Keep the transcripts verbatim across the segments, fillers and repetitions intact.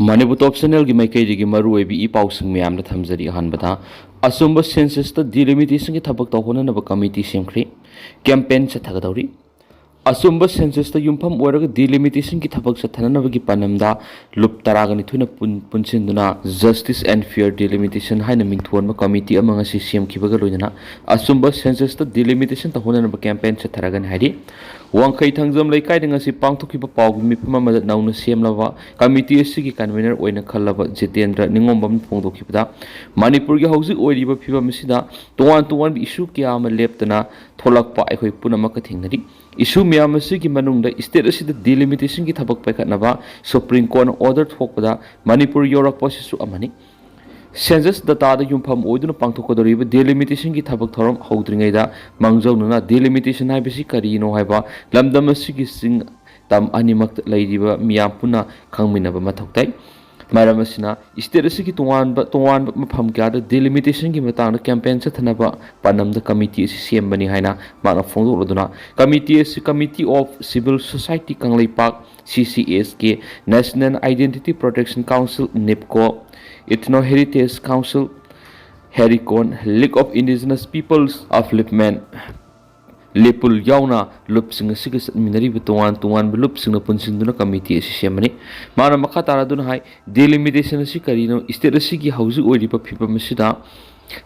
ꯃꯅꯤꯄꯨꯔ ꯇꯣꯞ ꯆꯦꯅꯦꯜꯒꯤ ꯃꯥꯏꯀꯩꯗꯒꯤ ꯃꯔꯨꯑꯣꯏꯕ ꯏ ꯄꯥꯎꯁꯤꯡ ꯃꯌꯥꯝꯗ ꯊꯝꯖꯔꯤ꯫ ꯑꯍꯥꯟꯕꯗ, ꯑꯆꯨꯝꯕ ꯁꯦꯟꯁꯁꯇ ꯗꯤꯂꯤꯃꯤꯇꯦꯁꯟꯒꯤ ꯊꯕꯛ ꯇꯧꯍꯣꯟꯅꯅꯕ ꯀꯃꯤꯇꯤ ꯁꯦꯝꯈ꯭ꯔꯦ꯫ ꯀꯦꯝꯄꯦꯟ ꯆꯠꯊꯒꯗꯧꯔꯤ꯫ ꯑꯆꯨꯝꯕ ꯁꯦꯟꯁꯁꯇ ꯌꯨꯝꯐꯝ ꯑꯣꯏꯔꯒ ꯗꯤꯂꯤꯃꯤꯇꯦꯁꯟꯒꯤ ꯊꯕꯛ ꯆꯠꯊꯅꯅꯕꯒꯤ ꯄꯥꯟꯗꯝꯗ ꯂꯨꯞ ꯇꯔꯥꯒ ꯅꯤꯊꯣꯏꯅ ꯄꯨꯟ-, ꯄꯨꯟꯁꯤꯟꯗꯨꯅ Justice and Fair Delimitation ꯍꯥꯏꯅ ꯃꯤꯡꯊꯣꯟꯕ ꯀꯃꯤꯇꯤ ꯑꯃ ꯉꯁꯤ ꯁꯦꯝꯈꯤꯕꯒ ꯂꯣꯏꯅꯅ ꯑꯆꯨꯝꯕ ꯁꯦꯟꯁꯁꯇ ꯗꯤꯂꯤꯃꯤꯇꯦꯁꯟ ꯇꯧꯍꯣꯟꯅꯅꯕ ꯀꯦꯝꯄꯦꯟ ꯆꯠꯊꯔꯒꯅꯤ ꯍꯥꯏꯔꯤ꯫ ꯋꯥꯡꯈꯩ ꯊꯥꯡꯖꯝ ꯂꯩꯀꯥꯏꯗ ꯉꯁꯤ ꯄꯥꯡꯊꯣꯛꯈꯤꯕ ꯄꯥꯎꯒꯤ ꯃꯤꯐꯝ ꯑꯃꯗ ꯅꯧꯅ ꯁꯦꯝꯂꯕ ꯀꯃꯤꯇꯤ ꯑꯁꯤꯒꯤ ꯀꯟꯚꯤꯅꯔ ꯑꯣꯏꯅ ꯈꯜꯂꯕ ꯖꯤꯇꯦꯟꯗ꯭ꯔ ꯅꯤꯉꯣꯝꯕꯝꯅ ꯐꯣꯡꯗꯣꯛꯈꯤꯕꯗ, ꯃꯅꯤꯄꯨꯔꯒꯤ ꯍꯧꯖꯤꯛ ꯑꯣꯏꯔꯤꯕ ꯐꯤꯕꯝ ꯑꯁꯤꯗ ꯇꯣꯉꯥꯟ ꯇꯣꯉꯥꯟꯕ ꯏꯁꯨ ꯀꯌꯥ ꯑꯃ ꯂꯦꯞꯇꯅ ꯊꯣꯛꯂꯛꯄ ꯑꯩꯈꯣꯏ ꯄꯨꯝꯅꯃꯛꯀ ꯊꯦꯡꯅꯔꯤ꯫ ꯏꯁꯨ ꯃꯌꯥꯝ ꯑꯁꯤꯒꯤ ꯃꯅꯨꯡꯗ ꯁ꯭ꯇꯦꯠ ꯑꯁꯤꯗ ꯗꯤꯂꯤꯃꯤꯇꯦꯁꯟꯒꯤ ꯊꯕꯛ ꯄꯥꯏꯈꯠꯅꯕ ꯁꯨꯄ꯭ꯔꯤꯝ ꯀꯣꯔꯠꯅ ꯑꯣꯔꯗꯔ ꯊꯣꯛꯄꯗ ꯃꯅꯤꯄꯨꯔ ꯌꯧꯔꯛꯄ ꯑꯁꯤꯁꯨ ꯑꯃꯅꯤ꯫ ꯁꯦꯟꯁꯁ ꯗꯇꯥꯗ ꯌꯨꯝꯐꯝ ꯑꯣꯏꯗꯨꯅ ꯄꯥꯡꯊꯣꯛꯀꯗꯧꯔꯤꯕ ꯗꯤꯂꯤꯃꯤꯇꯦꯁꯟꯒꯤ ꯊꯕꯛ ꯊꯧꯔꯝ ꯍꯧꯗ꯭ꯔꯤꯉꯩꯗ ꯃꯥꯡꯖꯧꯅꯅ ꯗꯤꯂꯤꯃꯤꯇꯦꯁꯟ ꯍꯥꯏꯕꯁꯤ ꯀꯔꯤꯅꯣ ꯍꯥꯏꯕ ꯂꯝꯗꯝ ꯑꯁꯤꯒꯤ ꯆꯤꯡ ꯇꯝ ꯑꯅꯤꯃꯛꯇ ꯂꯩꯔꯤꯕ ꯃꯤꯌꯥꯝ ꯄꯨꯟꯅ ꯈꯪꯃꯤꯟꯅꯕ ꯃꯊꯧ ꯇꯥꯏ꯫ ꯃꯔꯝ ꯑꯁꯤꯅ ꯁ꯭ꯇꯦꯠ ꯑꯁꯤꯒꯤ ꯇꯣꯉꯥꯟꯕ ꯇꯣꯉꯥꯟꯕ ꯃꯐꯝ ꯀꯌꯥꯗ ꯗꯤꯂꯤꯃꯤꯇꯦꯁꯟꯒꯤ ꯃꯇꯥꯡꯗ ꯀꯦꯝꯄꯦꯟ ꯆꯠꯊꯅꯕ ꯄꯥꯟꯗꯝꯗ ꯀꯃꯤꯇꯤ ꯑꯁꯤ ꯁꯦꯝꯕꯅꯤ ꯍꯥꯏꯅ ꯃꯍꯥꯛꯅ ꯐꯣꯡꯗꯣꯛꯂꯗꯨꯅ, ꯀꯃꯤꯇꯤ ꯑꯁꯤ Committee of Civil Society Kangleipak, C C S K, National Identity Protection Council, NEEPCO, Ethno Heritage Council, ꯍꯦꯔꯤꯀꯣꯟ, League of Indigenous Peoples Upliftment, ꯂꯦꯄꯨꯜ ꯌꯥꯎꯅ ꯂꯨꯞꯁꯤꯡ ꯑꯁꯤꯒ ꯆꯠꯃꯤꯟꯅꯔꯤꯕ ꯇꯣꯉꯥꯟ ꯇꯣꯉꯥꯟꯕ ꯂꯨꯞꯁꯤꯡꯅ ꯄꯨꯟꯁꯤꯟꯗꯨꯅ ꯀꯃꯤꯇꯤ ꯑꯁꯤ ꯁꯦꯝꯕꯅꯤ꯫ ꯃꯥꯅ ꯃꯈꯥ ꯇꯥꯔꯗꯨꯅ ꯍꯥꯏ, ꯗꯤꯂꯤꯃꯤꯇꯦꯁꯟ ꯑꯁꯤ ꯀꯔꯤꯅꯣ? ꯁ꯭ꯇꯦꯠ ꯑꯁꯤꯒꯤ ꯍꯧꯖꯤꯛ ꯑꯣꯏꯔꯤꯕ ꯐꯤꯕꯝ ꯑꯁꯤꯗ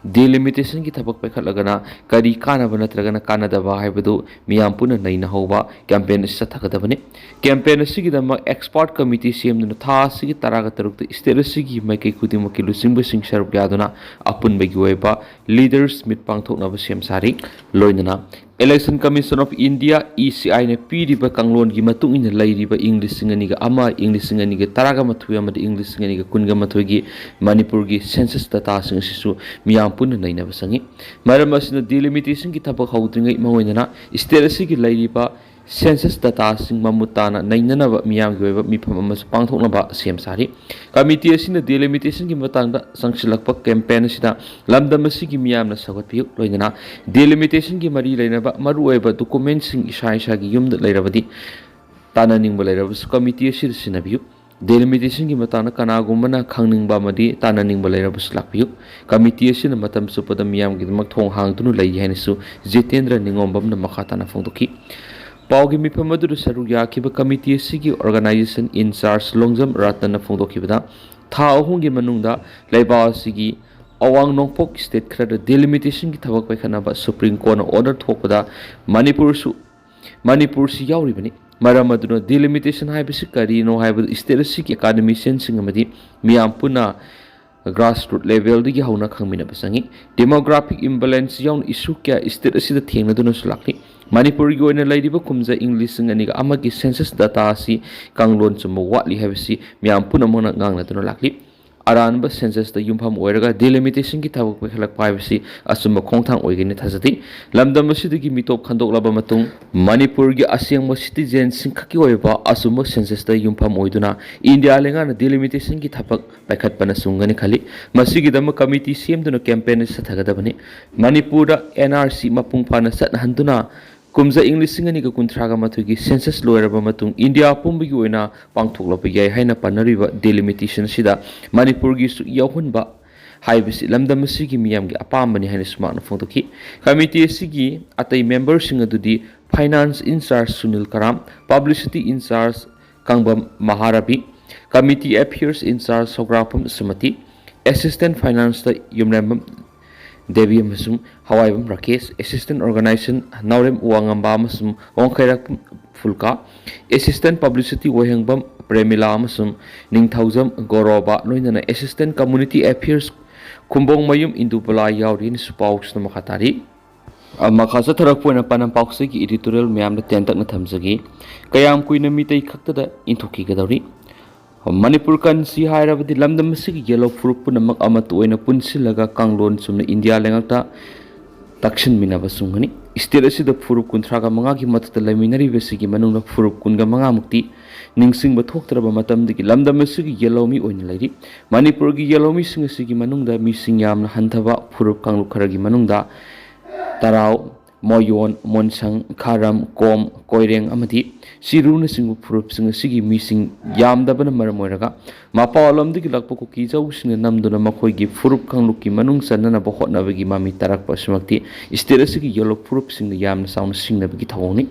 ꯗꯤꯂꯤꯃꯤꯇꯦꯁꯟꯒꯤ ꯊꯕꯛ ꯄꯥꯏꯈꯠꯂꯒꯅ ꯀꯔꯤ ꯀꯥꯟꯅꯕ ꯅꯠꯇ꯭ꯔꯒꯅ ꯀꯥꯟꯅꯗꯕ ꯍꯥꯏꯕꯗꯨ ꯃꯤꯌꯥꯝ ꯄꯨꯟꯅ ꯅꯩꯅꯍꯧꯕ ꯀꯦꯝꯄꯦꯟ ꯑꯁꯤ ꯆꯠꯊꯒꯗꯕꯅꯤ꯫ ꯀꯦꯝꯄꯦꯟ ꯑꯁꯤꯒꯤꯗꯃꯛ ꯑꯦꯛꯁꯄꯥꯔꯠ ꯀꯃꯤꯇꯤ ꯁꯦꯝꯗꯨꯅ ꯊꯥ ꯑꯁꯤꯒꯤ ꯇꯔꯥꯒ ꯇꯔꯨꯛꯇ ꯁ꯭ꯇꯦꯠ ꯑꯁꯤꯒꯤ ꯃꯥꯏꯀꯩ ꯈꯨꯗꯤꯡꯃꯛꯀꯤ ꯂꯨꯆꯤꯡꯕꯁꯤꯡ ꯁꯔꯨꯛ ꯌꯥꯗꯨꯅ ꯑꯄꯨꯟꯕꯒꯤ ꯑꯣꯏꯕ ꯂꯤꯗꯔꯁ ꯃꯤꯠ ꯄꯥꯡꯊꯣꯛꯅꯕ ꯁꯦꯝ ꯁꯥꯔꯤ꯫ ꯂꯣꯏꯅꯅ Election Commission of India, E C I ꯅ ꯄꯤꯔꯤꯕ ꯀꯥꯡꯂꯣꯟꯒꯤ ꯃꯇꯨꯡ ꯏꯟꯅ ꯂꯩꯔꯤꯕ ꯏꯪ ꯂꯤꯁꯤꯡ ꯑꯅꯤꯒ ꯑꯃ, ꯏꯪ ꯂꯤꯁꯤꯡ ꯑꯅꯤꯒ ꯇꯔꯥꯒ ꯃꯥꯊꯣꯏ ꯑꯃꯗꯤ ꯏꯪ ꯂꯤꯁꯤꯡ ꯑꯅꯤꯒ ꯀꯨꯟꯒ ꯃꯥꯊꯣꯏꯒꯤ ꯃꯅꯤꯄꯨꯔꯒꯤ ꯁꯦꯟꯁꯁ ꯗꯇꯥꯁꯤꯡ ꯑꯁꯤꯁꯨ ꯃꯤꯌꯥꯝ ꯄꯨꯟꯅ ꯅꯩꯅꯕ ꯆꯪꯏ꯫ ꯃꯔꯝ ꯑꯁꯤꯅ ꯗꯤꯂꯤꯃꯤꯇꯦꯁꯟꯒꯤ ꯊꯕꯛ ꯍꯧꯗ꯭ꯔꯤꯉꯩ ꯃꯥꯡꯑꯣꯏꯅꯅ ꯁ꯭ꯇꯦꯠ ꯑꯁꯤꯒꯤ ꯂꯩꯔꯤꯕ ꯁꯦꯟꯁꯁ ꯗꯇꯥꯁꯤꯡ ꯃꯃꯨꯠ ꯇꯥꯅ ꯅꯩꯅꯅꯕ ꯃꯤꯌꯥꯝꯒꯤ ꯑꯣꯏꯕ ꯃꯤꯐꯝ ꯑꯃꯁꯨ ꯄꯥꯡꯊꯣꯛꯅꯕ ꯁꯦꯝ ꯁꯥꯔꯤ꯫ ꯀꯃꯤꯇꯤ ꯑꯁꯤꯅ ꯗꯤꯂꯤꯃꯤꯇꯦꯁꯟꯒꯤ ꯃꯇꯥꯡꯗ ꯆꯪꯁꯤꯜꯂꯛꯄ ꯀꯦꯝꯄꯦꯟ ꯑꯁꯤꯗ ꯂꯝꯗꯝ ꯑꯁꯤꯒꯤ ꯃꯤꯌꯥꯝꯅ ꯁꯧꯒꯠꯄꯤꯌꯨ, ꯂꯣꯏꯅꯅ ꯗꯤꯂꯤꯃꯤꯇꯦꯁꯟꯒꯤ ꯃꯔꯤ ꯂꯩꯅꯕ ꯃꯔꯨꯑꯣꯏꯕ ꯗꯣꯀꯨꯃꯦꯟꯁꯤꯡ ꯏꯁꯥ ꯏꯁꯥꯒꯤ ꯌꯨꯝꯗ ꯂꯩꯔꯕꯗꯤ ꯇꯥꯟꯅꯅꯤꯡꯕ ꯂꯩꯔꯕꯁꯨ ꯀꯃꯤꯇꯤ ꯑꯁꯤꯗ ꯁꯤꯟꯅꯕꯤꯌꯨ꯫ ꯗꯤꯂꯤꯃꯤꯇꯦꯁꯟꯒꯤ ꯃꯇꯥꯡꯗ ꯀꯅꯥꯒꯨꯝꯕꯅ ꯈꯪꯅꯤꯡꯕ ꯑꯃꯗꯤ ꯇꯥꯟꯅꯅꯤꯡꯕ ꯂꯩꯔꯕꯁꯨ ꯂꯥꯛꯄꯤꯌꯨ꯫ ꯀꯃꯤꯇꯤ ꯑꯁꯤꯅ ꯃꯇꯝ ꯆꯨꯞꯄꯗ ꯃꯤꯌꯥꯝꯒꯤꯗꯃꯛ ꯊꯣꯡ ꯍꯥꯡꯗꯨꯅ ꯂꯩ ꯍꯥꯏꯅꯁꯨ ꯖꯤꯇꯦꯟꯗ꯭ꯔ ꯅꯤꯉꯣꯝꯕꯝꯅ ꯃꯈꯥ ꯇꯥꯅ ꯐꯣꯡꯗꯣꯛꯈꯤ꯫ ꯄꯥꯎꯒꯤ ꯃꯤꯐꯝ ꯑꯗꯨꯗ ꯁꯔꯨꯛ ꯌꯥꯈꯤꯕ ꯀꯃꯤꯇꯤ ꯑꯁꯤꯒꯤ organization in charge ꯂꯣꯡꯖꯝ ꯔꯇꯟꯅ ꯐꯣꯡꯗꯣꯛꯈꯤꯕꯗ, ꯊꯥ ꯑꯍꯨꯝꯒꯤ ꯃꯅꯨꯡꯗ ꯂꯩꯕꯥꯛ ꯑꯁꯤꯒꯤ ꯑꯋꯥꯡ ꯅꯣꯡꯄꯣꯛ state ꯈꯔꯗ ꯗꯤꯂꯤꯃꯤꯇꯦꯁꯟꯒꯤ ꯊꯕꯛ ꯄꯥꯏꯈꯠꯅꯕ ꯁꯨꯄ꯭ꯔꯤꯝ ꯀꯣꯔꯠꯅ order ꯊꯣꯛꯄꯗ ꯃꯅꯤꯄꯨꯔꯁꯨ, ꯃꯅꯤꯄꯨꯔꯁꯤ ꯌꯥꯎꯔꯤꯕꯅꯤ꯫ ꯃꯔꯝ ꯑꯗꯨꯅ ꯗꯤꯂꯤꯃꯤꯇꯦꯁꯟ ꯍꯥꯏꯕꯁꯤ ꯀꯔꯤꯅꯣ ꯍꯥꯏꯕꯗꯨ state ꯑꯁꯤꯒꯤ academicianꯁꯤꯡ ꯑꯃꯗꯤ ꯃꯤꯌꯥꯝ ꯄꯨꯟꯅ grassroot levelꯗꯒꯤ ꯍꯧꯅ ꯈꯪꯃꯤꯟꯅꯕ ꯆꯪꯏ꯫ Demographic imbalance ꯌꯥꯎꯅ issue ꯀꯌꯥ state ꯑꯁꯤꯗ ꯊꯦꯡꯅꯗꯨꯅꯁꯨ ꯂꯥꯛꯂꯤ꯫ ꯃꯅꯤꯄꯨꯔꯒꯤ ꯑꯣꯏꯅ ꯂꯩꯔꯤꯕ ꯀꯨꯝꯖꯥ ꯏꯪ ꯂꯤꯁꯤꯡ ꯑꯅꯤꯒ ꯑꯃꯒꯤ census data ꯑꯁꯤ ꯀꯥꯡꯂꯣꯟ ꯆꯨꯝꯕ ꯋꯥꯠꯂꯤ ꯍꯥꯏꯕꯁꯤ ꯃꯤꯌꯥꯝ ꯄꯨꯝꯅꯃꯛꯅ ꯉꯥꯡꯅꯗꯨꯅ ꯂꯥꯛꯂꯤ꯫ ꯑꯔꯥꯟꯕ censusꯇ ꯌꯨꯝꯐꯝ ꯑꯣꯏꯔꯒ ꯗꯤꯂꯤꯃꯤꯇꯦꯁꯟꯒꯤ ꯊꯕꯛ ꯄꯥꯏꯈꯠꯂꯛꯄ ꯍꯥꯏꯕꯁꯤ ꯑꯆꯨꯝꯕ ꯈꯣꯡꯊꯥꯡ ꯑꯣꯏꯒꯅꯤ ꯊꯥꯖꯗꯦ꯫ ꯂꯝꯗꯝ ꯑꯁꯤꯗꯒꯤ ꯃꯤꯇꯣꯞ ꯈꯟꯗꯣꯛꯂꯕ ꯃꯇꯨꯡ ꯃꯅꯤꯄꯨꯔꯒꯤ ꯑꯁꯦꯡꯕ citizenꯁꯤꯡ ꯈꯛꯀꯤ ꯑꯣꯏꯕ ꯑꯆꯨꯝꯕ censusꯇ ꯌꯨꯝꯐꯝ ꯑꯣꯏꯗꯨꯅ ꯏꯟꯗꯤꯌꯥ ꯂꯩꯉꯥꯛꯅ ꯗꯤꯂꯤꯃꯤꯇꯦꯁꯟꯒꯤ ꯊꯕꯛ ꯄꯥꯏꯈꯠꯄꯅ ꯆꯨꯝꯒꯅꯤ ꯈꯜꯂꯤ꯫ ꯃꯁꯤꯒꯤꯗꯃꯛ ꯀꯃꯤꯇꯤ ꯁꯦꯝꯗꯨꯅ campaign ꯆꯠꯊꯒꯗꯕꯅꯤ꯫ ꯃꯅꯤꯄꯨꯔꯗ NRC ꯃꯄꯨꯡ ꯐꯥꯅ ꯆꯠꯅꯍꯟꯗꯨꯅ ꯀꯨꯝꯖꯥ ꯏꯪ ꯂꯤꯁꯤꯡ ꯑꯅꯤꯒ ꯀꯨꯟꯊ꯭ꯔꯥꯒ ꯃꯥꯊꯣꯏꯒꯤ census ꯂꯣꯏꯔꯕ ꯃꯇꯨꯡ ꯏꯟꯗꯤꯌꯥ ꯄꯨꯝꯕꯒꯤ ꯑꯣꯏꯅ ꯄꯥꯡꯊꯣꯛꯂꯛꯄ ꯌꯥꯏ ꯍꯥꯏꯅ ꯄꯥꯅꯔꯤꯕ ꯗꯤꯂꯤꯃꯤꯇꯦꯁꯟ ꯑꯁꯤꯗ ꯃꯅꯤꯄꯨꯔꯒꯤꯁꯨ ꯌꯥꯎꯍꯟꯕ ꯍꯥꯏꯕꯁꯤ ꯂꯝꯗꯝ ꯑꯁꯤꯒꯤ ꯃꯤꯌꯥꯝꯒꯤ ꯑꯄꯥꯝꯕꯅꯤ ꯍꯥꯏꯅꯁꯨ ꯃꯍꯥꯛꯅ ꯐꯣꯡꯗꯣꯛꯈꯤ꯫ ꯀꯃꯤꯇꯤ ꯑꯁꯤꯒꯤ ꯑꯇꯩ memberꯁꯤꯡ ꯑꯗꯨꯗꯤ finance in charge Sunil Karam, publicity in charge Kangbam ꯃꯍꯥꯔꯕꯤ, committee affairs in charge ꯁꯧꯒ꯭ꯔꯥꯛꯄꯝ ꯁꯨꯃꯇꯤ, assistant financeꯇ ꯌꯨꯝꯂꯦꯝꯕꯝ Devi ꯑꯃꯁꯨꯡ ꯍꯋꯥꯏꯕꯝ ꯔꯥꯀꯦꯁ, assistant organization ꯅꯥꯎꯔꯦꯝ ꯋꯥꯉꯝꯕ ꯑꯃꯁꯨꯡ ꯋꯥꯡꯈꯩꯔꯥꯛꯄꯝ ꯐꯨꯜꯀꯥ, assistant publicity ꯋꯥꯍꯦꯡꯕꯝ ꯄ꯭ꯔꯦꯃꯤꯂꯥ ꯑꯃꯁꯨꯡ ꯅꯤꯡꯊꯧꯖꯝ ꯒꯣꯔꯣꯕꯥ, ꯂꯣꯏꯅꯅ assistant community affairs ꯈꯨꯝꯕꯣꯡꯃꯌꯨꯝ ꯏꯟꯗꯨꯕꯂꯥ ꯌꯥꯎꯔꯤ ꯍꯥꯏꯅꯁꯨ ꯄꯥꯎꯁꯤꯅ ꯃꯈꯥ ꯇꯥꯔꯤ꯫ ꯑ, ꯃꯈꯥ ꯆꯠꯊꯔꯛꯄ ꯑꯣꯏꯅ ꯄꯥꯟꯗꯝ ꯄꯥꯎꯆꯦꯒꯤ editorial ꯃꯌꯥꯝꯗ ꯇꯦꯟꯇꯛꯅ ꯊꯝꯖꯒꯦ꯫ ꯀꯌꯥꯝ ꯀꯨꯏꯅ ꯃꯤꯇꯩ ꯈꯛꯇꯗ ꯏꯟꯊꯣꯛꯈꯤꯒꯗꯧꯔꯤ? ꯃꯅꯤꯄꯨꯔ ꯀꯟꯁꯤ ꯍꯥꯏꯔꯕꯗꯤ ꯂꯝꯗꯝ ꯑꯁꯤꯒꯤ ꯌꯦꯜꯍꯧ ꯐꯨꯔꯨꯞ ꯄꯨꯝꯅꯃꯛ ꯑꯃꯠꯇ ꯑꯣꯏꯅ ꯄꯨꯟꯁꯤꯜꯂꯒ ꯀꯥꯡꯂꯣꯟ ꯆꯨꯝꯅ ꯏꯟꯗꯤꯌꯥ ꯂꯩꯉꯥꯛꯇ ꯇꯛꯁꯤꯟꯃꯤꯟꯅꯕ ꯆꯨꯝꯒꯅꯤ꯫ State ꯑꯁꯤꯗ ꯐꯨꯔꯨꯞ ꯀꯨꯟꯊ꯭ꯔꯥꯒ ꯃꯉꯥꯒꯤ ꯃꯊꯛꯇ ꯂꯩꯃꯤꯟꯅꯔꯤꯕꯁꯤꯒꯤ ꯃꯅꯨꯡꯗ ꯐꯨꯔꯨꯞ ꯀꯨꯟꯒ ꯃꯉꯥꯃꯨꯛꯇꯤ ꯅꯤꯡꯁꯤꯡꯕ ꯊꯣꯛꯇ꯭ꯔꯕ ꯃꯇꯝꯗꯒꯤ ꯂꯝꯗꯝ ꯑꯁꯤꯒꯤ ꯌꯦꯜꯍꯧꯃꯤ ꯑꯣꯏꯅ ꯂꯩꯔꯤ꯫ ꯃꯅꯤꯄꯨꯔꯒꯤ ꯌꯦꯜꯍꯧꯃꯤꯁꯤꯡ ꯑꯁꯤꯒꯤ ꯃꯅꯨꯡꯗ ꯃꯤꯁꯤꯡ ꯌꯥꯝꯅ ꯍꯟꯊꯕ ꯐꯨꯔꯨꯞ ꯀꯥꯡꯂꯨꯞ ꯈꯔꯒꯤ ꯃꯅꯨꯡꯗ ꯇꯔꯥꯎ, ꯃꯣꯌꯣꯟ, ꯃꯣꯟꯁꯪ, ꯈꯥꯔꯝ, ꯀꯣꯝ, ꯀꯣꯏꯔꯦꯡ ꯑꯃꯗꯤ ꯆꯤꯔꯨꯅꯆꯤꯡꯕ ꯐꯨꯔꯨꯞꯁꯤꯡ ꯑꯁꯤꯒꯤ ꯃꯤꯁꯤꯡ ꯌꯥꯝꯗꯕꯅ ꯃꯔꯝ ꯑꯣꯏꯔꯒ, ꯃꯄꯥꯟꯂꯣꯝꯗꯒꯤ ꯂꯥꯛꯄ ꯀꯨꯀꯤ ꯖꯧꯁꯤꯡꯅ ꯅꯝꯗꯨꯅ ꯃꯈꯣꯏꯒꯤ ꯐꯨꯔꯨꯞ ꯀꯥꯡꯂꯨꯞꯀꯤ ꯃꯅꯨꯡ ꯆꯟꯅꯅꯕ ꯍꯣꯠꯅꯕꯒꯤ ꯃꯃꯤ ꯇꯥꯔꯛꯄ ꯑꯁꯤꯃꯛꯇꯤ state ꯑꯁꯤꯒꯤ ꯌꯦꯜꯂꯣ ꯐꯨꯔꯨꯞꯁꯤꯡꯅ ꯌꯥꯝꯅ ꯆꯥꯎꯅ ꯁꯤꯡꯅꯕꯒꯤ ꯊꯧꯑꯣꯡꯅꯤ꯫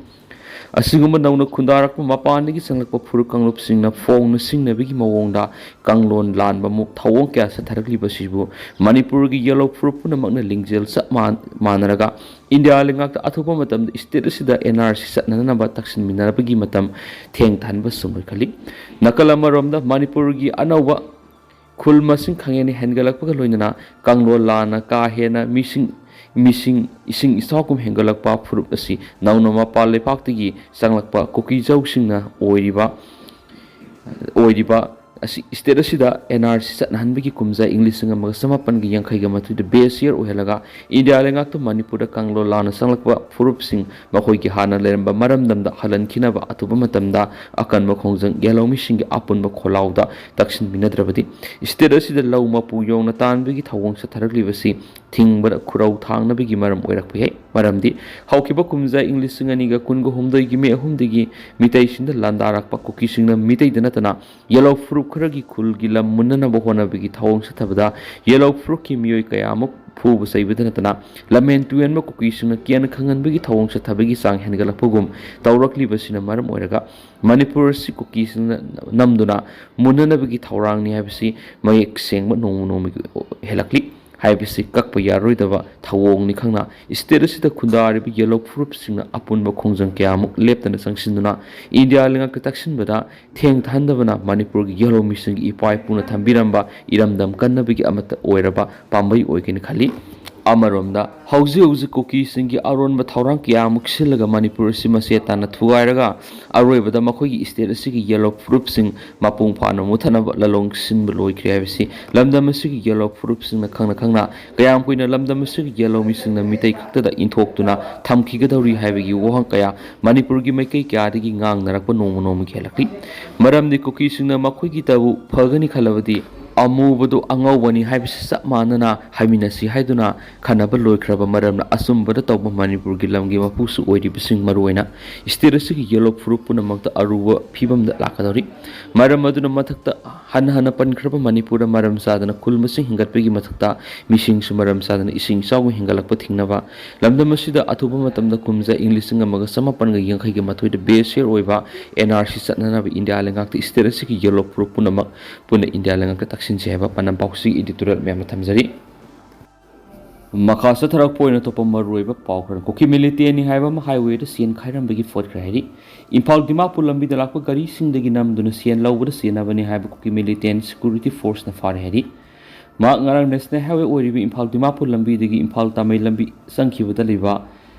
ꯑꯁꯤꯒꯨꯝꯕ ꯅꯧꯅ ꯈꯨꯟꯗꯥꯔꯛꯄ ꯃꯄꯥꯟꯗꯒꯤ ꯆꯪꯂꯛꯄ ꯐꯨꯔꯨꯞ ꯀꯥꯡꯂꯨꯞꯁꯤꯡꯅ ꯐꯣꯡꯅ ꯁꯤꯡꯅꯕꯒꯤ ꯃꯑꯣꯡꯗ ꯀꯥꯡꯂꯣꯟ ꯂꯥꯟꯕ ꯃꯨꯛ ꯊꯧꯑꯣꯡ ꯀꯌꯥ ꯆꯠꯊꯔꯛꯂꯤꯕꯁꯤꯕꯨ ꯃꯅꯤꯄꯨꯔꯒꯤ ꯌꯦꯜꯂꯣ ꯐꯨꯔꯨꯞ ꯄꯨꯝꯅꯃꯛꯅ ꯂꯤꯡꯖꯦꯜ ꯆꯞ ꯃꯥꯟ-, ꯃꯥꯟꯅꯔꯒ ꯏꯟꯗꯤꯌꯥ ꯂꯩꯉꯥꯛꯇ ꯑꯊꯨꯕ ꯃꯇꯝꯗ state ꯑꯁꯤꯗ N R C ꯆꯠꯅꯅꯕ ꯇꯛꯁꯤꯟꯃꯤꯟꯅꯕꯒꯤ ꯃꯇꯝ ꯊꯦꯡꯊꯍꯟꯕ ꯆꯨꯝꯂꯣꯏ ꯈꯜꯂꯤ꯫ ꯅꯥꯀꯜ ꯑꯃꯔꯣꯝꯗ ꯃꯅꯤꯄꯨꯔꯒꯤ ꯑꯅꯧꯕ ꯈꯨꯜ ꯃꯁꯤꯡ ꯈꯪꯍꯦꯟ ꯍꯦꯟꯒꯠꯂꯛꯄꯒ ꯂꯣꯏꯅꯅ ꯀꯥꯡꯂꯣꯟ ꯂꯥꯟꯅ ꯀꯥ ꯍꯦꯟꯅ ꯃꯤꯁꯤꯡ, ꯃꯤꯁꯤꯡ ꯏꯁꯤꯡ ꯏꯆꯥꯎꯒꯨꯝ ꯍꯦꯟꯒꯠꯂꯛꯄ ꯐꯨꯔꯨꯞ ꯑꯁꯤ ꯅꯧꯅ ꯃꯄꯥꯟ ꯂꯩꯕꯥꯛꯇꯒꯤ ꯆꯪꯂꯛꯄ ꯀꯨꯀꯤ ꯖꯧꯁꯤꯡꯅ ꯑꯣꯏꯔꯤꯕ, ꯑꯣꯏꯔꯤꯕ ꯑꯁꯤ state ꯑꯁꯤꯗ N R C ꯆꯠꯅꯍꯟꯕꯒꯤ ꯀꯨꯝꯖꯥ ꯏꯪ ꯂꯤꯁꯤꯡ ꯑꯃꯒ ꯆꯃꯥꯄꯟꯒ ꯌꯥꯡꯈꯩꯒ ꯃꯥꯊꯣꯏꯗ base year ꯑꯣꯏꯍꯜꯂꯒ ꯏꯟꯗꯤꯌꯥ ꯂꯩꯉꯥꯛꯇ ꯃꯅꯤꯄꯨꯔꯗ ꯀꯥꯡꯂꯣꯟ ꯂꯥꯟꯅ ꯆꯪꯂꯛꯄ ꯐꯨꯔꯨꯞꯁꯤꯡ ꯃꯈꯣꯏꯒꯤ ꯍꯥꯟꯅ ꯂꯩꯔꯝꯕ ꯃꯔꯝꯗꯝꯗ ꯍꯜꯍꯟꯈꯤꯅꯕ ꯑꯊꯨꯕ ꯃꯇꯝꯗ ꯑꯀꯟꯕ ꯈꯣꯡꯖꯪ ꯌꯦꯜꯍꯧꯃꯤꯁꯤꯡꯒꯤ ꯑꯄꯨꯟꯕ ꯈꯣꯜꯂꯥꯎꯗ ꯇꯛꯁꯤꯟꯃꯤꯟꯅꯗ꯭ꯔꯕꯗꯤ state ꯑꯁꯤꯗ ꯂꯧ ꯃꯄꯨ ꯌꯧꯅ ꯇꯥꯟꯕꯒꯤ ꯊꯧꯑꯣꯡ ꯆꯠꯊꯔꯛꯂꯤꯕꯁꯤ ꯊꯤꯡꯕꯗ ꯈꯨꯔꯧ ꯊꯥꯡꯅꯕꯒꯤ ꯃꯔꯝ ꯑꯣꯏꯔꯛꯄ ꯌꯥꯏ꯫ ꯃꯔꯝꯗꯤ ꯍꯧꯈꯤꯕ ꯀꯨꯝꯖꯥ ꯏꯪ ꯂꯤꯁꯤꯡ ꯑꯅꯤꯒ ꯀꯨꯟꯒ ꯍꯨꯝꯗꯣꯏꯒꯤ ꯃꯦ ꯑꯍꯨꯝꯗꯒꯤ ꯃꯤꯇꯩꯁꯤꯡꯗ ꯂꯥꯟꯗꯥꯔꯛꯄ ꯀꯨꯀꯤꯁꯤꯡꯅ ꯃꯤꯇꯩꯗ ꯅꯠꯇꯅ ꯌꯦꯜꯍꯧ ꯐꯨꯔꯨꯞ ꯈꯔꯒꯤ ꯈꯨꯜꯒꯤ ꯂꯝ ꯃꯨꯟꯅꯅꯕ ꯍꯣꯠꯅꯕꯒꯤ ꯊꯧꯑꯣꯡ ꯆꯠꯊꯕꯗ ꯌꯦꯜꯍꯧ ꯐꯨꯔꯨꯞꯀꯤ ꯃꯤꯑꯣꯏ ꯀꯌꯥꯃꯨꯛ ꯐꯨꯕ ꯆꯩꯕꯗ ꯅꯠꯇꯅ ꯂꯝꯍꯦꯟ ꯇꯨꯍꯦꯟꯕ ꯀꯨꯀꯤꯁꯤꯡꯅ ꯀꯤꯍꯟ ꯈꯪꯍꯟꯕꯒꯤ ꯊꯧꯑꯣꯡ ꯆꯠꯊꯕꯒꯤ ꯆꯥꯡ ꯍꯦꯟꯒꯠꯂꯛꯄꯒꯨꯝ ꯇꯧꯔꯛꯂꯤꯕꯁꯤꯅ ꯃꯔꯝ ꯑꯣꯏꯔꯒ ꯃꯅꯤꯄꯨꯔ ꯑꯁꯤ ꯀꯨꯀꯤꯁꯤꯡꯅ ꯅꯝꯗꯨꯅ ꯃꯨꯟꯅꯅꯕꯒꯤ ꯊꯧꯔꯥꯡꯅꯤ ꯍꯥꯏꯕꯁꯤ ꯃꯌꯦꯛ ꯁꯦꯡꯕ ꯅꯣꯡꯃ ꯅꯣꯡꯃꯒꯤ ꯍꯦꯜꯂꯛꯂꯤ ꯍꯥꯏꯕꯁꯤ ꯀꯛꯄ ꯌꯥꯔꯣꯏꯗꯕ ꯊꯧꯑꯣꯡꯅꯤ ꯈꯪꯅ state ꯑꯁꯤꯗ ꯈꯨꯟꯗꯥꯔꯤꯕ ꯌꯦꯜꯍꯧ ꯐꯨꯔꯨꯞꯁꯤꯡꯅ ꯑꯄꯨꯟꯕ ꯈꯣꯡꯖꯪ ꯀꯌꯥꯃꯨꯛ ꯂꯦꯞꯇꯅ ꯆꯪꯁꯤꯟꯗꯨꯅ ꯏꯟꯗꯤꯌꯥ ꯂꯩꯉꯥꯛꯇ ꯇꯛꯁꯤꯟꯕꯗ ꯊꯦꯡꯊꯍꯟꯗꯕꯅ ꯃꯅꯤꯄꯨꯔꯒꯤ ꯌꯦꯜꯍꯧꯃꯤꯁꯤꯡꯒꯤ ꯏꯄꯥ ꯏꯄꯨꯅ ꯊꯝꯕꯤꯔꯝꯕ ꯏꯔꯝꯗꯝ ꯀꯟꯅꯕꯒꯤ ꯑꯃꯠꯇ ꯑꯣꯏꯔꯕ ꯄꯥꯝꯕꯩ ꯑꯣꯏꯒꯅꯤ ꯈꯜꯂꯤ꯫ ꯑꯃꯔꯣꯝꯗ ꯍꯧꯖꯤꯛ ꯍꯧꯖꯤꯛ ꯀꯨꯀꯤꯁꯤꯡꯒꯤ ꯑꯔꯣꯟꯕ ꯊꯧꯔꯥꯡ ꯀꯌꯥ ꯑꯃꯨꯛ ꯁꯤꯜꯂꯒ ꯃꯅꯤꯄꯨꯔ ꯑꯁꯤ ꯃꯆꯦꯠ ꯇꯥꯅ ꯊꯨꯒꯥꯏꯔꯒ ꯑꯔꯣꯏꯕꯗ ꯃꯈꯣꯏꯒꯤ state ꯑꯁꯤꯒꯤ ꯌꯦꯜꯍꯧ ꯐꯨꯔꯨꯞꯁꯤꯡ ꯃꯄꯨꯡ ꯐꯥꯅ ꯃꯨꯊꯠꯅꯕ ꯂꯂꯣꯡ ꯁꯤꯟꯕ ꯂꯣꯏꯈ꯭ꯔꯦ ꯍꯥꯏꯕꯁꯤ ꯂꯝꯗꯝ ꯑꯁꯤꯒꯤ ꯌꯦꯜꯍꯧ ꯐꯨꯔꯨꯞꯁꯤꯡꯅ ꯈꯪꯅ ꯈꯪꯅ ꯀꯌꯥꯝ ꯀꯨꯏꯅ ꯂꯝꯗꯝ ꯑꯁꯤꯒꯤ ꯌꯦꯜꯍꯧꯃꯤꯁꯤꯡꯅ ꯃꯤꯇꯩ ꯈꯛꯇꯗ ꯏꯟꯊꯣꯛꯇꯨꯅ ꯊꯝꯈꯤꯒꯗꯧꯔꯤ ꯍꯥꯏꯕꯒꯤ ꯋꯥꯍꯪ ꯀꯌꯥ ꯃꯅꯤꯄꯨꯔꯒꯤ ꯃꯥꯏꯀꯩ ꯀꯌꯥꯗꯒꯤ ꯉꯥꯡꯅꯔꯛꯄ ꯅꯣꯡꯃ ꯅꯣꯡꯃꯒꯤ ꯍꯦꯜꯂꯛꯂꯤ꯫ ꯃꯔꯝꯗꯤ ꯀꯨꯀꯤꯁꯤꯡꯅ ꯃꯈꯣꯏꯒꯤꯇꯕꯨ ꯐꯒꯅꯤ ꯈꯜꯂꯕꯗꯤ ꯑꯃꯨꯕꯗꯨ ꯑꯉꯧꯕꯅꯤ ꯍꯥꯏꯕꯁꯤ ꯆꯞ ꯃꯥꯟꯅꯅ ꯍꯥꯏꯃꯤꯟꯅꯁꯤ ꯍꯥꯏꯗꯨꯅ ꯈꯟꯅꯕ ꯂꯣꯏꯈ꯭ꯔꯕ ꯃꯔꯝꯅ, ꯑꯆꯨꯝꯕꯗ ꯇꯧꯕ ꯃꯅꯤꯄꯨꯔꯒꯤ ꯂꯝꯒꯤ ꯃꯄꯨꯁꯨ ꯑꯣꯏꯔꯤꯕꯁꯤꯡ, ꯃꯔꯨꯑꯣꯏꯅ state ꯑꯁꯤꯒꯤ ꯌꯦꯜꯂꯣ ꯐꯨꯔꯨꯞ ꯄꯨꯝꯅꯃꯛꯇ ꯑꯔꯨꯕ ꯐꯤꯕꯝꯗ ꯂꯥꯛꯀꯗꯧꯔꯤ꯫ ꯃꯔꯝ ꯑꯗꯨꯅ ꯃꯊꯛꯇ ꯍꯟꯅ ꯍꯟꯅ ꯄꯟꯈ꯭ꯔꯕ ꯃꯅꯤꯄꯨꯔꯗ ꯃꯔꯝ ꯆꯥꯗꯅ ꯈꯨꯜ ꯃꯁꯤꯡ ꯍꯦꯟꯒꯠꯄꯒꯤ ꯃꯊꯛꯇ ꯃꯤꯁꯤꯡꯁꯨ ꯃꯔꯝ ꯆꯥꯗꯅ ꯏꯁꯤꯡ ꯏꯆꯥꯎꯒꯤ ꯍꯦꯟꯒꯠꯂꯛꯄ ꯊꯤꯡꯅꯕ, ꯂꯝꯗꯝ ꯑꯁꯤꯗ ꯑꯊꯨꯕ ꯃꯇꯝꯗ ꯀꯨꯝꯖꯥ ꯏꯪ ꯂꯤꯁꯤꯡ ꯑꯃꯒ ꯆꯃꯥꯄꯟꯒ ꯌꯥꯡꯈꯩꯒꯤ ꯃꯊꯣꯏꯗ base year ꯑꯣꯏꯕ N R C ꯆꯠꯅꯅꯕ ꯏꯟꯗꯤꯌꯥ ꯂꯩꯉꯥꯛꯇ state ꯑꯁꯤꯒꯤ ꯌꯦꯜꯂꯣ ꯐꯨꯔꯨꯞ ꯄꯨꯝꯅꯃꯛ ꯄꯨꯟꯅ ꯏꯟꯗꯤꯌꯥ ꯂꯩꯉꯥꯛꯇ ꯇꯛꯁꯤꯟꯁꯤ ꯍꯥꯏꯕ ꯄꯥꯟꯗꯝ ꯄꯥꯎꯆꯦꯒꯤ editorial ꯃꯌꯥꯝꯅ ꯊꯝꯖꯔꯤ꯫ ꯃꯈꯥ ꯆꯠꯊꯔꯛꯄ ꯑꯣꯏꯅ ꯑꯇꯣꯞꯄ ꯃꯔꯨꯑꯣꯏꯕ ꯄꯥꯎ ꯈꯔ꯫ ꯀꯨꯀꯤ militant ꯅꯤ ꯍꯥꯏꯕ ꯑꯃ highway ꯗ ꯆꯦꯟ ꯈꯥꯏꯔꯝꯕꯒꯤ ꯐꯣꯠꯈ꯭ꯔꯦ ꯍꯥꯏꯔꯤ꯫ ꯏꯝꯐꯥꯜ ꯗꯤꯃꯥꯄꯨꯔ ꯂꯝꯕꯤꯗ ꯂꯥꯛꯄ ꯒꯥꯔꯤꯁꯤꯡꯗꯒꯤ ꯅꯝꯗꯨꯅ ꯁꯦꯜ ꯂꯧꯕꯗ ꯆꯦꯟꯅꯕꯅꯤ ꯍꯥꯏꯕ ꯀꯨꯀꯤ militant security force ꯅ ꯐꯥꯔꯦ ꯍꯥꯏꯔꯤ꯫ ꯃꯍꯥꯛ ꯉꯔꯥꯡ national highway ꯑꯣꯏꯔꯤꯕ ꯏꯝꯐꯥꯜ ꯗꯤꯃꯥꯄꯨꯔ ꯂꯝꯕꯤꯗꯒꯤ ꯏꯝꯐꯥꯜ ꯇꯥꯃꯩ ꯂꯝꯕꯤ ꯆꯪꯈꯤꯕꯗ ꯂꯩꯕ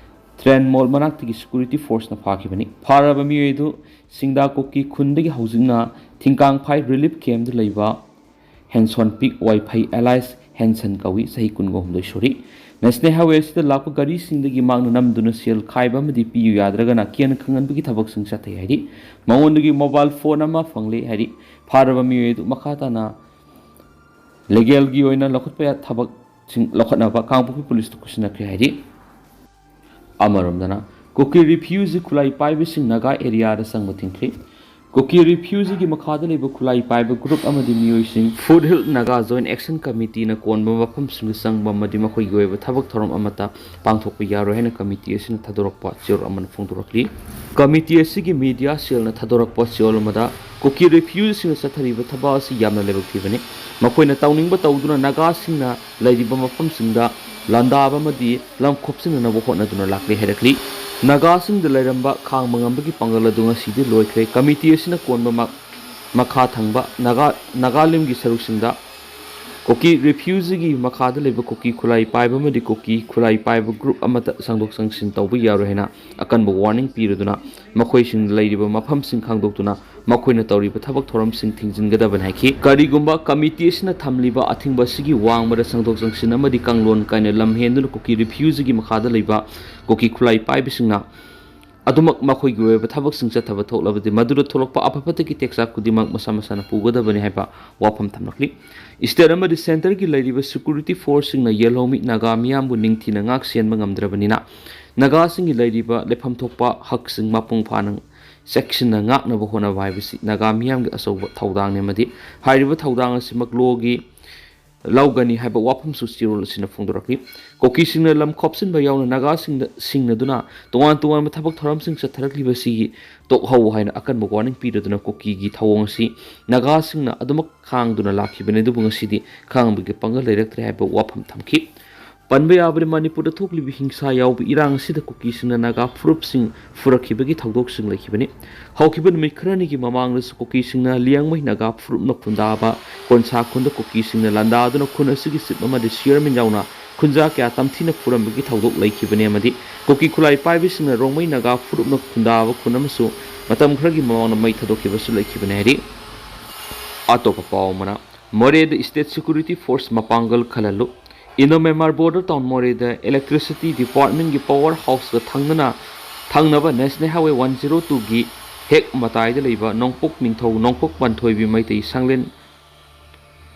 ꯇ꯭ꯔꯦꯟ ꯃꯣꯜ ꯃꯅꯥꯛꯇꯒꯤ security force ꯅ ꯐꯥꯈꯤꯕꯅꯤ꯫ ꯐꯥꯔꯕ ꯃꯤꯑꯣꯏ ꯑꯗꯨ ꯁꯤꯡꯗꯥ ꯀꯨꯀꯤ ꯈꯨꯟꯗꯒꯤ ꯍꯧꯖꯤꯛꯅ ꯊꯤꯡꯀꯥꯡꯐꯥꯏ relief camp ꯗ ꯂꯩꯕ ꯍꯦꯟꯁꯣꯟ ꯄꯤꯛ ꯋꯥꯏꯐꯩ alias ꯍꯦꯟꯁꯟ ꯀꯧꯏ, ꯆꯍꯤ ꯀꯨꯟꯒ ꯍꯨꯝꯗꯣꯏ ꯁꯨꯔꯤ꯫ National highway ꯑꯁꯤꯗ ꯂꯥꯛꯄ ꯒꯥꯔꯤꯁꯤꯡꯗꯒꯤ ꯃꯍꯥꯛꯅ ꯅꯝꯗꯨꯅ ꯁꯦꯜ ꯈꯥꯏꯕ ꯑꯃꯗꯤ ꯄꯤꯌꯨ ꯌꯥꯗ꯭ꯔꯒꯅ ꯀꯦꯟ ꯈꯪꯍꯟꯕꯒꯤ ꯊꯕꯛꯁꯤꯡ ꯆꯠꯊꯩ ꯍꯥꯏꯔꯤ꯫ ꯃꯉꯣꯟꯗꯒꯤ mobile phone ꯑꯃ ꯐꯪꯂꯦ ꯍꯥꯏꯔꯤ꯫ ꯐꯥꯔꯕ ꯃꯤꯑꯣꯏ ꯑꯗꯨ ꯃꯈꯥ ꯇꯥꯅ legal ꯒꯤ ꯑꯣꯏꯅ ꯂꯧꯈꯠꯄ ꯌꯥ-, ꯊꯕꯛꯁꯤꯡ ꯂꯧꯈꯠꯅꯕ ꯀꯥꯡꯄꯣꯛꯄꯤ ꯄꯨꯂꯤꯁꯇ ꯈꯨꯠꯁꯤꯟꯅꯈ꯭ꯔꯦ ꯍꯥꯏꯔꯤ꯫ ꯑꯃꯔꯣꯝꯗꯅ, ꯀꯨꯀꯤ refugee ꯈꯨꯠꯂꯥꯏ ꯄꯥꯏꯕꯁꯤꯡ ꯅꯥꯒꯥ area ꯗ ꯆꯪꯕ ꯊꯤꯡꯈ꯭ꯔꯦ꯫ ꯀꯨꯀꯤ refugee ꯒꯤ ꯃꯈꯥꯗ ꯂꯩꯕ ꯈꯨꯠꯂꯥꯏ ꯄꯥꯏꯕ group ꯑꯃꯗꯤ ꯃꯤꯑꯣꯏꯁꯤꯡ Foothill Naga Joint Action Committee ꯅ ꯀꯣꯟꯕ ꯃꯐꯝꯁꯤꯡꯗ ꯆꯪꯕ ꯑꯃꯗꯤ ꯃꯈꯣꯏꯒꯤ ꯑꯣꯏꯕ ꯊꯕꯛ ꯊꯧꯔꯝ ꯑꯃꯠꯇ ꯄꯥꯡꯊꯣꯛꯄ ꯌꯥꯔꯣꯏ ꯍꯥꯏꯅ committee ꯑꯁꯤꯅ ꯊꯥꯗꯣꯔꯛꯄ ꯆꯦꯔꯣꯜ ꯑꯃꯅ ꯐꯣꯡꯗꯣꯔꯛꯂꯤ꯫ Committee ꯑꯁꯤꯒꯤ media cell ꯅ ꯊꯥꯗꯣꯔꯛꯄ ꯆꯦꯔꯣꯜ ꯑꯃꯗ, ꯀꯨꯀꯤ refugee ꯁꯤꯡꯅ ꯆꯠꯊꯔꯤꯕ ꯊꯕꯛ ꯑꯁꯤ ꯌꯥꯝꯅ ꯂꯥꯏꯕꯛ ꯊꯤꯕꯅꯤ꯫ ꯃꯈꯣꯏꯅ ꯇꯧꯅꯤꯡꯕ ꯇꯧꯗꯨꯅ ꯅꯥꯒꯥꯁꯤꯡꯅ ꯂꯩꯔꯤꯕ ꯃꯐꯝꯁꯤꯡꯗ ꯂꯥꯟꯗꯥꯕ ꯑꯃꯗꯤ ꯂꯝ ꯈꯣꯞꯆꯤꯟꯅꯅꯕ ꯍꯣꯠꯅꯗꯨꯅ ꯂꯥꯛꯂꯤ ꯍꯥꯏꯔꯛꯂꯤ꯫ ꯅꯥꯒꯥꯁꯤꯡꯗ ꯂꯩꯔꯝꯕ ꯈꯥꯡꯕ ꯉꯝꯕꯒꯤ ꯄꯥꯡꯒꯜ ꯑꯗꯨ ꯉꯁꯤꯗꯤ ꯂꯣꯏꯈ꯭ꯔꯦ꯫ Committee ꯑꯁꯤꯅ ꯀꯣꯟꯕ ꯃ-, ꯃꯈꯥ ꯊꯪꯕ ꯅꯥꯒꯥ, ꯅꯥꯒꯥꯂꯦꯟꯒꯤ ꯁꯔꯨꯛꯁꯤꯡꯗ ꯀꯨꯀꯤ refugee ꯒꯤ ꯃꯈꯥꯗ ꯂꯩꯕ ꯀꯨꯀꯤ ꯈꯨꯠꯂꯥꯏ ꯄꯥꯏꯕ ꯑꯃꯗꯤ ꯀꯨꯀꯤ ꯈꯨꯠꯂꯥꯏ ꯄꯥꯏꯕ group ꯑꯃꯠꯇ ꯆꯪꯊꯣꯛ ꯆꯪꯁꯤꯟ ꯇꯧꯕ ꯌꯥꯔꯣꯏ ꯍꯥꯏꯅ ꯑꯀꯟꯕ warning ꯄꯤꯔꯗꯨꯅ, ꯃꯈꯣꯏꯁꯤꯡ ꯂꯩꯔꯤꯕ ꯃꯐꯝꯁꯤꯡ ꯈꯪꯗꯣꯛꯇꯨꯅ ꯃꯈꯣꯏꯅ ꯇꯧꯔꯤꯕ ꯊꯕꯛ ꯊꯧꯔꯝꯁꯤꯡ ꯊꯤꯡꯖꯤꯟꯒꯗꯕꯅꯤ ꯍꯥꯏꯈꯤ꯫ ꯀꯔꯤꯒꯨꯝꯕ committee ꯑꯁꯤꯅ ꯊꯝꯂꯤꯕ ꯑꯊꯤꯡꯕ ꯑꯁꯤꯒꯤ ꯋꯥꯡꯃꯗ ꯆꯪꯊꯣꯛ ꯆꯪꯁꯤꯟ ꯑꯃꯗꯤ ꯀꯥꯡꯂꯣꯟ ꯀꯥꯏꯅ ꯂꯝ ꯍꯦꯟꯗꯨꯅ ꯀꯨꯀꯤ refugee ꯒꯤ ꯃꯈꯥꯗ ꯂꯩꯕ ꯀꯨꯀꯤ ꯈꯨꯠꯂꯥꯏ ꯄꯥꯏꯕꯁꯤꯡꯅ ꯑꯗꯨꯃꯛ ꯃꯈꯣꯏꯒꯤ ꯑꯣꯏꯕ ꯊꯕꯛꯁꯤꯡ ꯆꯠꯊꯕ ꯊꯣꯛꯂꯕꯗꯤ ꯃꯗꯨꯗ ꯊꯣꯛꯂꯛꯄ ꯑꯐ ꯐꯠꯇꯒꯤ ꯇꯦꯛꯆꯥꯛ ꯈꯨꯗꯤꯡꯃꯛ ꯃꯁꯥ ꯃꯁꯥꯅ ꯄꯨꯒꯗꯕꯅꯤ ꯍꯥꯏꯕ ꯋꯥꯐꯝ ꯊꯝꯂꯛꯂꯤ꯫ ꯁ꯭ꯇꯦꯠ ꯑꯃꯗꯤ ꯁꯦꯟꯇꯔꯒꯤ ꯂꯩꯔꯤꯕ ꯁꯦꯀ꯭ꯌꯨꯔꯤꯇꯤ ꯐꯣꯔꯁꯁꯤꯡꯅ ꯌꯦꯜꯍꯧꯃꯤ ꯅꯥꯒꯥ ꯃꯤꯌꯥꯝꯕꯨ ꯅꯤꯡꯊꯤꯅ ꯉꯥꯛ ꯁꯦꯟꯕ ꯉꯝꯗ꯭ꯔꯕꯅꯤꯅ ꯅꯥꯒꯥꯁꯤꯡꯒꯤ ꯂꯩꯔꯤꯕ ꯂꯦꯞꯐꯝ ꯊꯣꯛꯄ ꯍꯛꯁꯤꯡ ꯃꯄꯨꯡ ꯐꯥꯅ ꯆꯦꯛꯁꯤꯟꯅ ꯉꯥꯛꯅꯕ ꯍꯣꯠꯅꯕ ꯍꯥꯏꯕꯁꯤ ꯅꯥꯒꯥ ꯃꯤꯌꯥꯝꯒꯤ ꯑꯆꯧꯕ ꯊꯧꯗꯥꯡꯅꯤ ꯑꯃꯗꯤ ꯍꯥꯏꯔꯤꯕ ꯊꯧꯗꯥꯡ ꯑꯁꯤꯃꯛ ꯂꯣꯒꯤ ꯂꯧꯒꯅꯤ ꯍꯥꯏꯕ ꯋꯥꯐꯝꯁꯨ ꯆꯦꯔꯣꯜ ꯑꯁꯤꯅ ꯐꯣꯡꯗꯣꯔꯛꯂꯤ꯫ ꯀꯨꯀꯤꯁꯤꯡꯅ ꯂꯝ ꯈꯣꯞꯆꯤꯟꯕ ꯌꯥꯎꯅ ꯅꯥꯒꯥꯁꯤꯡꯗ ꯁꯤꯡꯅꯗꯨꯅ ꯇꯣꯉꯥꯟ ꯇꯣꯉꯥꯟꯕ ꯊꯕꯛ ꯊꯧꯔꯝꯁꯤꯡ ꯆꯠꯊꯔꯛꯂꯤꯕꯁꯤꯒꯤ ꯇꯣꯛꯍꯧ ꯍꯥꯏꯅ ꯑꯀꯟꯕ ꯋꯥꯔꯅꯤꯡ ꯄꯤꯔꯗꯨꯅ ꯀꯨꯀꯤꯒꯤ ꯊꯧꯑꯣꯡ ꯑꯁꯤ ꯅꯥꯒꯥꯁꯤꯡꯅ ꯑꯗꯨꯃꯛ ꯈꯥꯡꯗꯨꯅ ꯂꯥꯛꯈꯤꯕꯅꯤ, ꯑꯗꯨꯕꯨ ꯉꯁꯤꯗꯤ ꯈꯥꯡꯕꯒꯤ ꯄꯥꯡꯒꯜ ꯂꯩꯔꯛꯇ꯭ꯔꯦ ꯍꯥꯏꯕ ꯋꯥꯐꯝ ꯊꯝꯈꯤ꯫ ꯄꯟꯕ ꯌꯥꯕꯗꯤ ꯃꯅꯤꯄꯨꯔꯗ ꯊꯣꯛꯂꯤꯕ ꯍꯤꯡꯁꯥ ꯌꯥꯎꯕ ꯏꯔꯥꯡ ꯑꯁꯤꯗ ꯀꯨꯀꯤꯁꯤꯡꯅ ꯅꯥꯒꯥ ꯐꯨꯔꯨꯞꯁꯤꯡ ꯐꯨꯔꯛꯈꯤꯕꯒꯤ ꯊꯧꯗꯣꯛꯁꯤꯡ ꯂꯩꯈꯤꯕꯅꯤ꯫ ꯍꯧꯈꯤꯕ ꯅꯨꯃꯤꯠ ꯈꯔꯅꯤꯒꯤ ꯃꯃꯥꯡꯗꯁꯨ ꯀꯨꯀꯤꯁꯤꯡꯅ ꯂꯤꯌꯥꯡꯃꯩ ꯅꯥꯒꯥ ꯐꯨꯔꯨꯞꯅ ꯈꯨꯟꯗꯥꯕ ꯀꯣꯟꯁꯥ ꯈꯨꯟꯗ ꯀꯨꯀꯤꯁꯤꯡꯅ ꯂꯥꯟꯗꯥꯗꯨꯅ ꯈꯨꯟ ꯑꯁꯤꯒꯤ ꯆꯤꯞ ꯑꯃꯗꯤ ꯆꯤꯌꯔꯃꯦꯟ ꯌꯥꯎꯅ ꯈꯨꯟꯖꯥ ꯀꯌꯥ ꯇꯝꯊꯤꯅ ꯐꯨꯔꯝꯕꯒꯤ ꯊꯧꯗꯣꯛ ꯂꯩꯈꯤꯕꯅꯤ ꯑꯃꯗꯤ ꯀꯨꯀꯤ ꯈꯨꯠꯂꯥꯏ ꯄꯥꯏꯕꯁꯤꯡꯅ ꯔꯣꯡꯃꯩ ꯅꯥꯒꯥ ꯐꯨꯔꯨꯞꯅ ꯈꯨꯟꯗꯥꯕ ꯈꯨꯟ ꯑꯃꯁꯨ ꯃꯇꯝ ꯈꯔꯒꯤ ꯃꯃꯥꯡꯗ ꯃꯩ ꯊꯥꯗꯣꯛꯈꯤꯕꯁꯨ ꯂꯩꯈꯤꯕꯅꯤ ꯍꯥꯏꯔꯤ꯫ ꯑꯇꯣꯞꯄ ꯄꯥꯎ ꯑꯃꯅ, ꯃꯣꯔꯦꯗ ꯁ꯭ꯇꯦꯠ ꯁꯦꯀ꯭ꯌꯨꯔꯤꯇꯤ ꯐꯣꯔꯁ ꯃꯄꯥꯡꯒꯜ ꯈꯜꯍꯜꯂꯨ꯫ ꯏꯟꯗꯣ ꯃꯦꯟꯃꯥꯔ ꯕꯣꯔꯗꯔ ꯇꯥꯎꯟ ꯃꯣꯔꯦꯗ ꯏꯂꯦꯛꯇ꯭ꯔꯤꯁꯤꯇꯤ ꯗꯤꯄꯥꯔꯠꯃꯦꯟꯒꯤ ꯄꯋꯥꯔ ꯍꯥꯎꯁꯀ ꯊꯪꯅꯅ ꯊꯪꯅꯕ ꯅꯦꯁꯅꯦꯜ ꯍꯥꯏꯋꯦ ꯋꯥꯟ ꯖꯤꯔꯣ ꯇꯨꯒꯤ ꯍꯦꯛ ꯃꯇꯥꯏꯗ ꯂꯩꯕ ꯅꯣꯡꯄꯣꯛ ꯅꯤꯡꯊꯧ ꯅꯣꯡꯄꯣꯛ ꯄꯥꯟꯊꯣꯏꯕꯤ ꯃꯩꯇꯩ ꯁꯪꯂꯦꯟ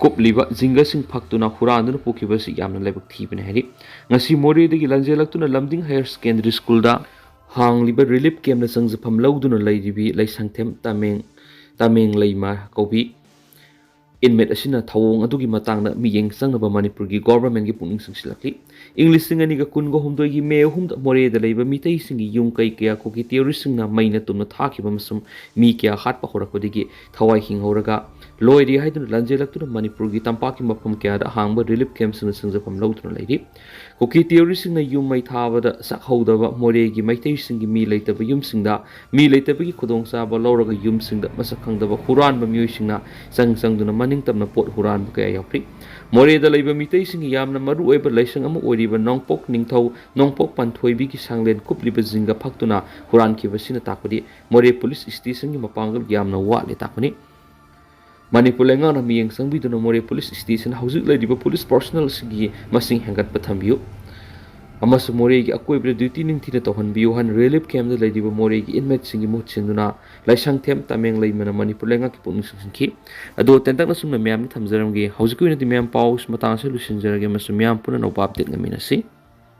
ꯀꯨꯞꯂꯤꯕ ꯖꯤꯡꯒꯁꯤꯡ ꯐꯛꯇꯨꯅ ꯍꯨꯔꯥꯟꯗꯨꯅ ꯄꯨꯈꯤꯕꯁꯤ ꯌꯥꯝꯅ ꯂꯥꯏꯕꯛ ꯊꯤꯕꯅꯤ ꯍꯥꯏꯔꯤ꯫ ꯉꯁꯤ ꯃꯣꯔꯦꯗꯒꯤ ꯂꯟꯖꯦꯜꯂꯛꯇꯨꯅ ꯂꯝꯗꯤꯡ ꯍꯥꯌꯔ ꯁꯦꯀꯦꯟꯗꯔꯤ ꯁ꯭ꯀꯨꯜꯗ ꯍꯥꯡꯂꯤꯕ ꯔꯤꯂꯤꯐ ꯀꯦꯝꯞꯅ ꯆꯪꯖꯐꯝ ꯂꯧꯗꯨꯅ ꯂꯩꯔꯤꯕꯤ ꯂꯩꯁꯪꯊꯦꯝ ꯇꯃꯦꯡ ꯇꯃꯦꯡ ꯂꯩꯃ ꯀꯧꯕꯤ ꯏꯟꯃꯦꯠ ꯑꯁꯤꯅ ꯊꯧꯑꯣꯡ ꯑꯗꯨꯒꯤ ꯃꯇꯥꯡꯗ ꯃꯤꯠꯌꯦꯡ ꯆꯪꯅꯕ ꯃꯅꯤꯄꯨꯔꯒꯤ ꯒꯣꯚꯔꯟꯃꯦꯟꯠꯀꯤ ꯄꯨꯛꯅꯤꯡ ꯆꯤꯡꯁꯤꯜꯂꯛꯂꯤ꯫ ꯏꯪ ꯂꯤꯁꯤꯡ ꯑꯅꯤꯒ ꯀꯨꯟꯒ ꯍꯨꯝꯗꯣꯏꯒꯤ ꯃꯦ ꯑꯍꯨꯝꯗ ꯃꯣꯔꯦꯗ ꯂꯩꯕ ꯃꯤꯇꯩꯁꯤꯡꯒꯤ ꯌꯨꯝ ꯀꯩ ꯀꯌꯥ ꯀꯨꯀꯤ ꯇꯦꯔꯣꯔꯤꯁꯁꯤꯡꯅ ꯃꯩꯅ ꯇꯨꯝꯅ ꯊꯥꯈꯤꯕ ꯑꯃꯁꯨꯡ ꯃꯤ ꯀꯌꯥ ꯍꯥꯠꯄ ꯍꯧꯔꯛꯄꯗꯒꯤ ꯊꯋꯥꯏ ꯍꯤꯡꯍꯧꯔꯒ ꯂꯣꯏꯔꯦ ꯍꯥꯏꯗꯨꯅ ꯂꯟꯖꯦꯜꯂꯛꯇꯨꯅ ꯃꯅꯤꯄꯨꯔꯒꯤ ꯇꯝꯄꯥꯛꯀꯤ ꯃꯐꯝ ꯀꯌꯥꯗ ꯑꯍꯥꯡꯕ ꯔꯤꯂꯤꯐ ꯀꯦꯝꯞꯁꯤꯡꯗ ꯆꯪꯖꯐꯝ ꯂꯧꯗꯨꯅ ꯂꯩꯔꯤ꯫ ꯀꯨꯀꯤ ꯇꯦꯔꯣꯔꯤꯁꯁꯤꯡꯅ ꯌꯨꯝ ꯃꯩ ꯊꯥꯕꯗ ꯁꯛꯍꯧꯗꯕ ꯃꯣꯔꯦꯒꯤ ꯃꯩꯇꯩꯁꯤꯡꯒꯤ ꯃꯤ ꯂꯩꯇꯕ ꯌꯨꯝꯁꯤꯡꯗ ꯃꯤ ꯂꯩꯇꯕꯒꯤ ꯈꯨꯗꯣꯡꯆꯥꯕ ꯂꯧꯔꯒ ꯌꯨꯝꯁꯤꯡꯗ ꯃꯁꯛ ꯈꯪꯗꯕ ꯍꯨꯔꯥꯟꯕ ꯃꯤꯑꯣꯏꯁꯤꯡꯅ ꯆꯪ ꯆꯪꯗꯨꯅ ꯃꯅꯤꯡ ꯇꯝꯅ ꯄꯣꯠ ꯍꯨꯔꯥꯟꯕ ꯀꯌꯥ ꯌꯥꯎꯈ꯭ꯔꯤ꯫ ꯃꯣꯔꯦꯗ ꯂꯩꯕ ꯃꯤꯇꯩꯁꯤꯡꯒꯤ ꯌꯥꯝꯅ ꯃꯔꯨꯑꯣꯏꯕ ꯂꯥꯏꯁꯪ ꯑꯃ ꯑꯣꯏꯔꯤꯕ ꯅꯣꯡꯄꯣꯛ ꯅꯤꯡꯊꯧ ꯅꯣꯡꯄꯣꯛ ꯄꯥꯟꯊꯣꯏꯕꯤꯒꯤ ꯁꯪꯂꯦꯟ ꯀꯨꯞꯂꯤꯕ ꯖꯤꯡꯒ ꯐꯛꯇꯨꯅ ꯍꯨꯔꯥꯟꯈꯤꯕꯁꯤꯅ ꯇꯥꯛꯄꯗꯤ ꯃꯣꯔꯦ ꯄꯨꯂꯤꯁ ꯁ꯭ꯇꯦꯁꯟꯒꯤ ꯃꯄꯥꯡꯒꯜ ꯌꯥꯝꯅ ꯋꯥꯠꯂꯦ ꯇꯥꯛꯄꯅꯤ꯫ ꯃꯅꯤꯄꯨꯔ ꯂꯩꯉꯥꯛꯅ ꯃꯤꯠꯌꯦꯡ ꯆꯪꯕꯤꯗꯨꯅ ꯃꯣꯔꯦ ꯄꯨꯂꯤꯁ ꯁ꯭ꯇꯦꯁꯟ ꯍꯧꯖꯤꯛ ꯂꯩꯔꯤꯕ ꯄꯨꯂꯤꯁ ꯄꯥꯔꯁꯣꯅꯦꯜꯁꯤꯡꯒꯤ ꯃꯁꯤꯡ ꯍꯦꯟꯒꯠꯄ ꯊꯝꯕꯤꯌꯨ꯫ ꯑꯃꯁꯨꯡ ꯃꯣꯔꯦꯒꯤ ꯑꯀꯣꯏꯕꯗ duty ꯅꯤꯡꯊꯤꯅ ꯇꯧꯍꯟꯕꯤꯌꯨ ꯍꯥꯏꯅ relief camp ꯗ ꯂꯩꯔꯤꯕ ꯃꯣꯔꯦꯒꯤ inmate ꯁꯤꯡꯒꯤ ꯃꯍꯨꯠ ꯁꯤꯟꯗꯨꯅ ꯂꯥꯏꯁꯪꯊꯦꯝ ꯇꯃꯦꯡ ꯂꯩꯃꯅ ꯃꯅꯤꯄꯨꯔ ꯂꯩꯉꯥꯛꯀꯤ ꯄꯨꯛꯅꯤꯡ ꯆꯤꯡꯁꯤꯟꯈꯤ꯫ ꯑꯗꯣ ꯇꯦꯟꯇꯛꯅ ꯁꯨꯝꯅ ꯃꯌꯥꯝꯗ ꯊꯝꯖꯔꯝꯒꯦ꯫ ꯍꯧꯖꯤꯛꯀꯤ ꯑꯣꯏꯅꯗꯤ ꯃꯌꯥꯝ ꯄꯥꯎ ꯃꯇꯥꯡ ꯑꯁꯤ ꯂꯣꯏꯁꯤꯟꯖꯔꯒꯦ ꯑꯃꯁꯨꯡ ꯃꯌꯥꯝ ꯄꯨꯟꯅ ꯑꯅꯧꯕ update ꯉꯥꯏꯃꯤꯟꯅꯁꯤ꯫